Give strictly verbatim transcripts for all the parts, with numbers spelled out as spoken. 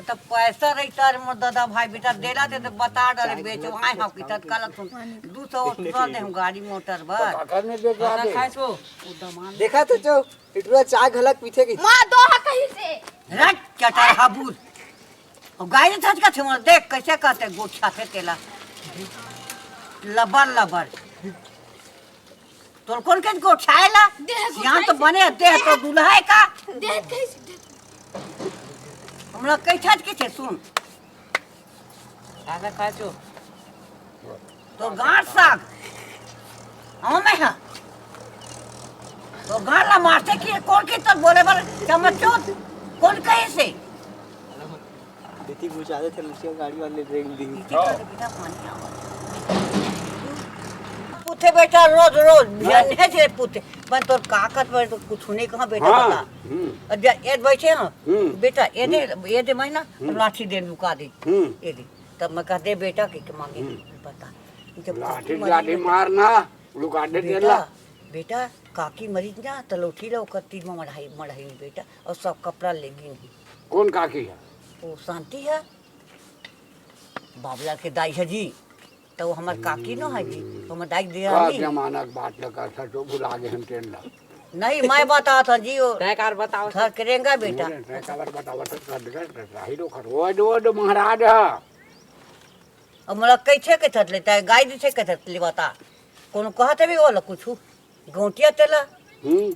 त पैसा रहिता रे मोर ददा भाई, बेटा देला ते, त बता डरे बेचवाए हम कि तत्काल सुन दू सौ उठा दे हम गाड़ी मोटर बर। काकर में बेचवा दे। देखा तो चो, इटुरा चाय घलक पीथे की। माँ दो हा कहीं से। रट चटर हाबुर। अब गाड़ी थचका थे मोर, देख कैसे कहते गोठिया थे तेला। लबर लबर। तोर कोन के गोठियाए ला? देह सियान तो गोठियाए बने, देह तो दुल्हा है का? देह कैसे? हमरा कही छाट के छे, सुन। आधा खा छो। तो गांठ साग। हम में हा। तो गांठ ला मारते कि कोन के तो बोले बर चम्मच चोद। कोन कहे से? बेटी घुसा दे थे, लुसिया गाड़ी वाले ब्रेक दी। इसी का तो बेटा पानी आवा। पूछे बेटा रोज रोज, ध्यान नहीं दे पूछे। मैं तोर का कत पर तो कुछ नहीं कहा बेटा हाँ, बता। हम्म। अब जा, एद बैठे हैं। हम्म। बेटा, एदे, हम्म। एदे मैं ना, हम्म। लाठी दे लुका दे। हम्म। एदे। तब मैं कह दे बेटा के, के मांगे हम्म। बता। इनके लाठी, कुछ लाठी मरी मारना, लुका दे बेटा, देला। बेटा, काकी मरी ना, त लौठी ला ओकर तीर में मढ़ाई, मढ़ाई बेटा, और सब कपड़ा ले गिन ही। कौन काकी है? वो शांति है। बाबला के दाई है जी। त वो हमर काकी न है जी, त हमर दाई दे का आनी। जमाना के बात लगा था, जो भुला गए हम ट्रेन ला। नहीं, मैं बता था जी, वो तय कार बताओ। घर करेंगा बेटा। नहीं, नहीं, काबर बताओ, तो कर देगा, राही लो खर। वो, वो, वो महाराज है। अब मोला कैसे के थत लेता है, गाय जी से के थत ले बता। कोनो कहत भी होला कुछ, गौटिया तेला। हम्म।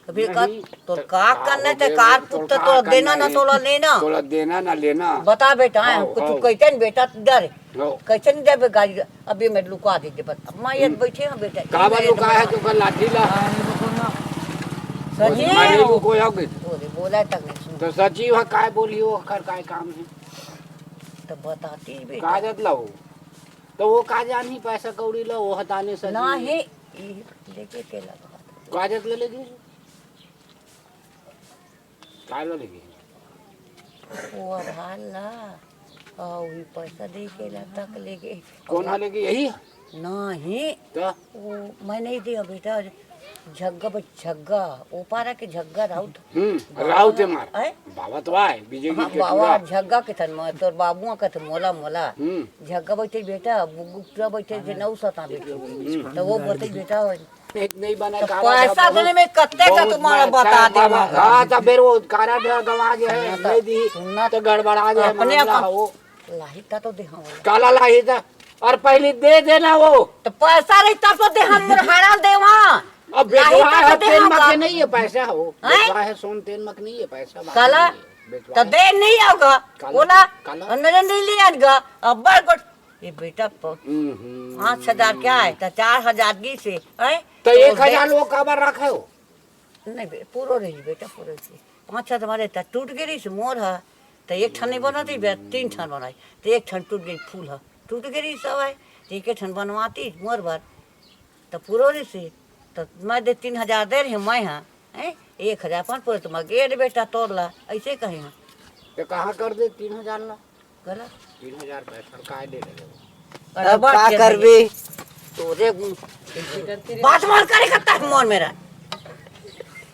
अभी का, नहीं, तोर तो का का करना हो ते गया, कार तोर पुत्ता, का तोला करना देना ना है? तोला लेना। तोला देना ना लेना। बता बेटा, हाँ, कुछ हाँ। कहते न बेटा, डर। हाँ। कैसे नहीं देबे गाड़ी? अभी मैं लुका दीजिए, बस। मैं ये हम्म। बैठे हैं बेटा, का ये बात मेरे लुका है, दिमाग तो कल लाठी ला। हाँ, ये तो सुन ना। सर जी। मैं नहीं लुको, आओ के। बोले, बोला तक नहीं सुन। तो सची वहाँ काय बोली हो, आखिर काय काम है? तो बताती बेटा। कागज लाओ। तो वो का जानी पैसा कौड़ी ला, वो हताने सची। ना है, ये लेके के लगा। कागज ले लेगी। काय ला लेगी? वो आधार ला, और ये पैसा दे के ला तक लेगे। कौन हा लेगी? यही? नहीं। तो? वो मैं नहीं दिया बेटा, झग्गा बच-, झग्गा, वो पारा के झग्गा राउत। हम्म, राउत है मार। आए? बाबा तो आए, बीजेपी हाँ, के बाबा टूरा। झग्गा के थन, मैं तोर बाबुआ के थन, मोला, मोला। हम्म। झग्गा बैठे बेटा, बुगुप्ता बैठे जे नौ सता बैठे। हम्म। तो वो बोलते बेटा, नहीं, नहीं बना तो कारा पैसा था, देने में कत्ते का बहुत तुम्हारा मैं बता अच्छा दे बाबा। हाँ, तो फिर वो कारा गवा गया है, सुनना तो, नहीं दी, सुनना तो गड़बड़ा गया अपने मामला अपन हो। लाही का तो देहा वाला। काला लाही था, और पहले दे देना वो। तो पैसा रही तब तो देहा, मुरहाड़ा देवा। अब लाही बेटवा का है, तो तेल देहा मत का। के नहीं है पैसा हो। हैं? बेटवा है, सोन तेल मत नहीं है पैसा, बात काला, नहीं है। बेटवा तो है। दे नहीं आओगा। काला, बोला, काला। और मेरे नहीं ले आएगा। अब बड़ गोट ये बेटा प-, हम्म, हम्म। पाँच हजार क्या है? तो चार हजार दी से, हैं? तो तो एक हजार दे- वो काबर रखे हो? नहीं बे-, पूरो रही बेटा, पूरो रही। पाँच हजार हमारे तो टूट गई रही से मोर है, तो एक ठन नहीं बना थी बे, तीन ठन बनाई, तो एक ठन टूट गई फूल है, टूट गई रही सब है, तो एक ठन बनवाती मोर बर, तो पूरो रही से, तो मैं दे तीन हजार दे रही हूँ मैं, हाँ, हैं? एक हजार पाँच पूरे तो मैं गेट बेटा तोड़ ला, ऐसे कहे हैं। तो कहाँ कर दे तीन हजार ला? गलत। तीन हजार पैसा काय ले ले? अब का करबे? तोरे गुण। बात मान करे करता है मन मेरा।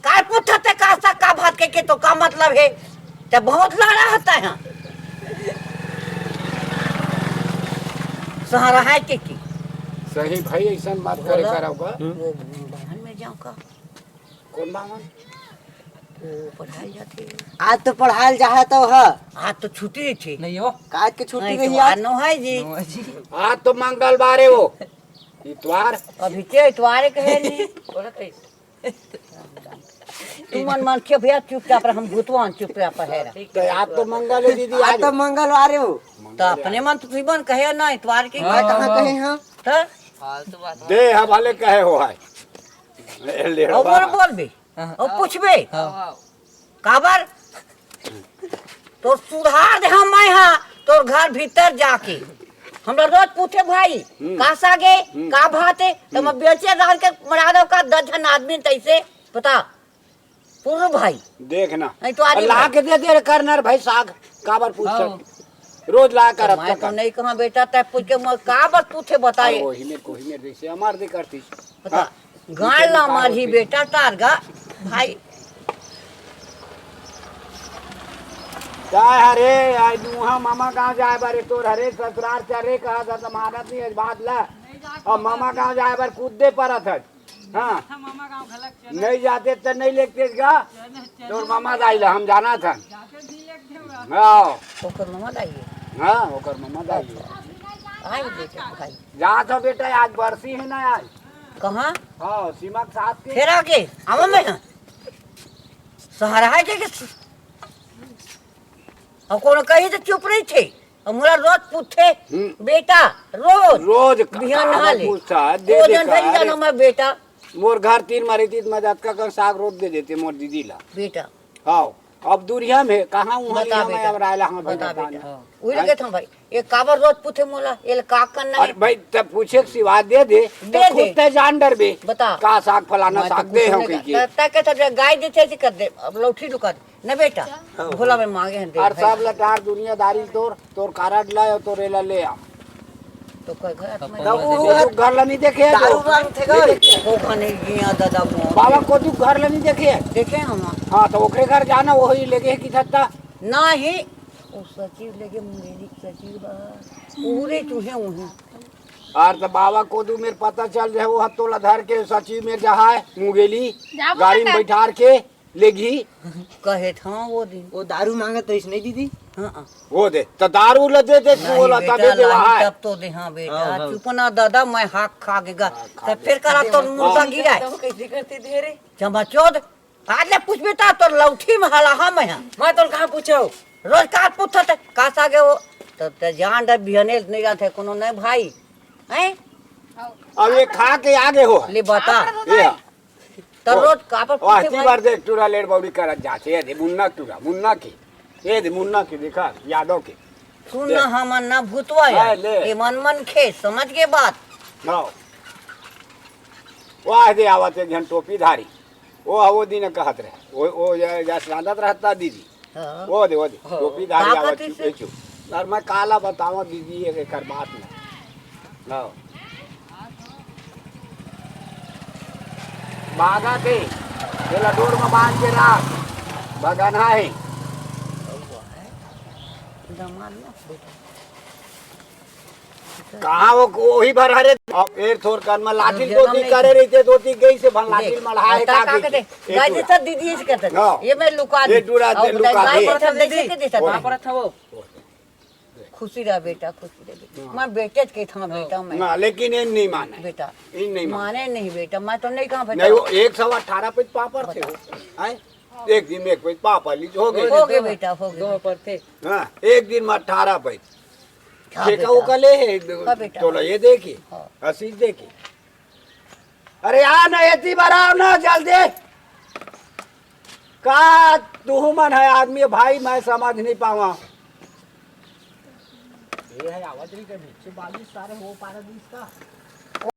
काय पूछते का सा का बात के, के तो का मतलब है? ते बहुत लड़ा होता है। सहारा है के की? सही भाई, ऐसा मत करे बोला। करोगा। वो बहन में जाऊँ का? कौन बावन? वो पढ़ाई जाथे। आज तो पढ़ाई जाहे तो ह। आज तो छुट्टी थी। नहीं हो। आज के छुट्टी नहीं, नहीं तो आज। आनो है जी। नो है जी। आज तो मंगलवार है वो। इतवार। अभी के इतवार के है जी। बोला कैसे? तू मन मन के भैया चुपचाप रह, हम भूतवान चुपचाप रह। तो आज तो मंगल है दीदी, आज आज। तो मंगलवार है वो। तो अपने मन तो तुझी मन कहे ना इतवार की। मैं कहाँ कहे हाँ? तो? फालतू बात। दे हवाले कहे हो है। ले, ले और बा। बोल, बोल भी। हाँ। और पूछबे? हाँ। काबर? तोर सुधार दे हम मैं हाँ, तोर घर भीतर जाके। हमरा रोज पूछे भाई, हम्म। का सागे, हम्म। का भाते? तो मैं हम्म। बेचे डाल के मरा दो का दस जन आदमी तैसे, बता। पूर्व भाई। देखना। नहीं तो आदमी ला भाई। के दे दे रे करनर भाई साग, काबर पूछत? हाँ। रोज ला कर तो अब मैं तक तो कर। नहीं कहा बेटा, तै पूछ के मैं काबर पूछे बताए? अरे वही मेरे को ही मेरे जैसे हमार दे करती। बता, हाँ। गाड़ ला मारी बेटा तारगा भाई। काय हरे, आज उहाँ मामा गांव जाए बर तोर हरे ससुरार चले कहा था, त मानत नहीं आज बात ला। अब मामा गांव जाए बर कूद दे परत है। हाँ। नहीं जाते त नहीं लेते गा। तोर मामा दाई ला हम जाना था। हाँ। ओकर मामा दाई है। हाँ, ओकर मामा दाई है। आई बेटा भाई। जा तो बेटा, आज बरसी है ना आज। कहाँ? हाँ, सीमा के साथ के। फेर आगे, आवा मैं। सहारा है के, के अउ कोनो कही त चुप रहिथे। अउ मोला रोज पूछथे, हम्म। बेटा, रोज। रोज का-, बिहान नहा ले। पूछता है, दे ओ दे जन का, भई अरे। जानो मैं बेटा। मोर घर तीर मरे तीत मैं जतका कर साग रोज दे देते मोर दीदी ला। बेटा। हाँ, अब दूरिया में कहाँ उहाँ बता यहाँ मैं बेटा। अब रायला हाँ बता बेटा। बेटा। हाँ। उही लगे था भाई। ये काबर रोज पूछे मोला, ये का करना अरे है? भाई, तब पूछे के सिवा दे दे, दे तो खुद दे। तय जान डरबे। बता। का साग फलाना मैं तो साग दे कुछ हम नहीं कहिके। कर-, तय के तो गाय देथे ऐसे कर दे, अब लौठी लुका दे। न बेटा, हाँ। भोला में मांगे हैं, दे अरे भाई। सब लटार दुनियादारी तोर, तोर कारड ला, तोर एला ले आ। तो कोई घर में तब वो वो घर ला नहीं देखे है दारू तो? मांग थे नहीं घर। देखे। वो खाने गया दादा मोहन। बाबा को तू घर ला नहीं देखे है? देखे हम। हाँ, तो ओकरे घर जाना, वही लेके है कि थत्ता। ना ही, वो सचिव लेके मुंगेली सचिव बा। पूरे चूहे वहीं। अरे तो बाबा को तू मेरे पता चल रहे, वो हत्तोला धर के सचिव मेरे जहाँ है, मुंगेली, जाबो गाड़ी में बेटा। बैठार के लेगी। कहे था वो दिन। वो दारू मांगत रहिस नहीं दीदी? हाँ, हाँ। वो दे, तो दारू ला दे दे, तू नहीं बोला, बेटा, तबे दे वहाँ लाही है। तब तो दे, हाँ बेटा, हाँ, हाँ। चुप ना दादा, मैं हाक खा के गा। हाँ, खा तब ले। फिर करा तो मुर्गा हाँ। गिरा है। कैसे करते थे रे? चमाचोद, आज ले पूछ बेटा, तो लौठी में हला हम है। मैं तो कहाँ पूछो? रोज का पूछत है, का सागे वो? तो ते जान डर बिहने नहीं रहते कोनो नहीं भाई। हैं? अब ये खा के आगे हो। ले बता। ये तो रोज काबर वाह, पूछे ती भाई? बार देख, टूरा लेड़ बौड़ी करत जाथे, ये दे मुन्ना टूरा, मुन्ना की। ये दे मुन्ना की, देखा, यादव की। सुन देख। ना, हमन ना भूतवा हाँ, यार। ले। ये मन मन खे, समझ के बात। हाँ। वाह, दे आवत एक झन टोपी धारी। वो, वो दिन कहत रहे। वो, वो या, या सादत रहता दीदी। हाँ। वो दे, वो दे। हाँ। टोपी धारी का आवत कहती चुप, से? चुप। और मैं काला बतावा दीदी, ये एकर बात में। हाँ। बागा के, तेला डोर में बांध के राख। बगाना है। दमाल ना बेटा। कहाँ वो, वही भर हरे। अब फेर थोर कन में लाठी धोती करे रहिते, धोती गई से भन लाठी देख, मढ़ाए अब का का के। कहते? गाय देता दीदी से कहते। हाँ। ये मैं लुका ये दी। टूरा दे, अब लुका गाय दे। देता दीदी से कहते। हाँ। खुशी रह बेटा, खुशी रह बेटा। हाँ। मैं बेटे के था बेटा मैं। ना, लेकिन ये नहीं माने। बेटा। ये नहीं माने। माने नहीं बेटा, मैं तो नहीं कहा बेटा। नहीं, वो एक सौ अठारह पे पापड़ थे वो। हैं? एक दिन में एक पे पापड़ ली, हो गए। हो गए बेटा, हो गए। दो पर थे। हाँ, एक दिन में अठारह पे। हाँ, ठेका बेटा। उका ले है, हाँ, बेटा। तोला ये देखी, हाँ। आशीष देखी। अरे आ ना, एती बर आओ ना, जल्दी। का तुहू मन है आदमी भाई, मैं समझ नहीं पावा। ये है आवाज रही कभी, से बालिश सारे हो पा रहा इसका।